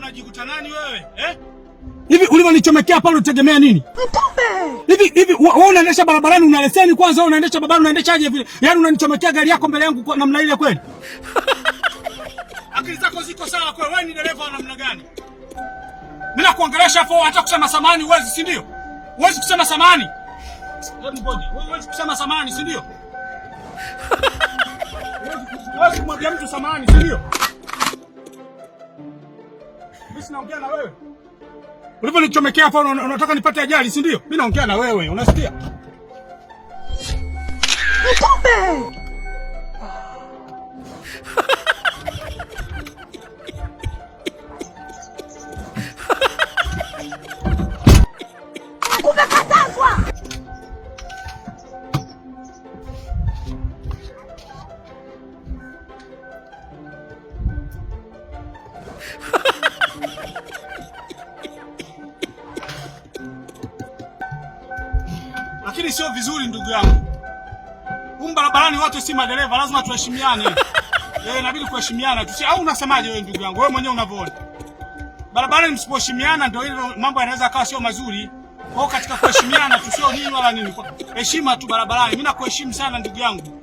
Unajikuta nani wewe? Eh? Hivi ulivyonichomekea pale utegemea nini? Mtume. Hivi hivi wewe unaendesha barabarani una leseni kwanza, wewe unaendesha barabarani unaendeshaje vile? Yaani unanichomekea gari yako mbele yangu kwa namna ile kweli? Akili zako ziko sawa kweli? Wewe ni dereva wa namna gani? Mimi nakuongelesha hapo hata kusema samahani huwezi, si ndio? Huwezi kusema samahani. Hebu ngoja. Wewe huwezi kusema samahani, si ndio? Huwezi kumwambia mtu samahani, si ndio? Mimi sinaongea na wewe. Ulivyonichomekea hapo unataka nipate ajali, si ndio? Mimi naongea na wewe, unasikia? Mtume. Umekatazwa. Lakini sio vizuri ndugu yangu. Humu barabarani wote si madereva, lazima tuheshimiane. Eh, inabidi kuheshimiana tu. Au unasemaje wewe ndugu yangu? Wewe mwenyewe unavyoona. Barabarani msipoheshimiana ndio hilo mambo yanaweza kawa sio mazuri. Kwa hiyo katika kuheshimiana tu, sio nini wala nini. Heshima tu barabarani. Mimi nakuheshimu sana ndugu yangu.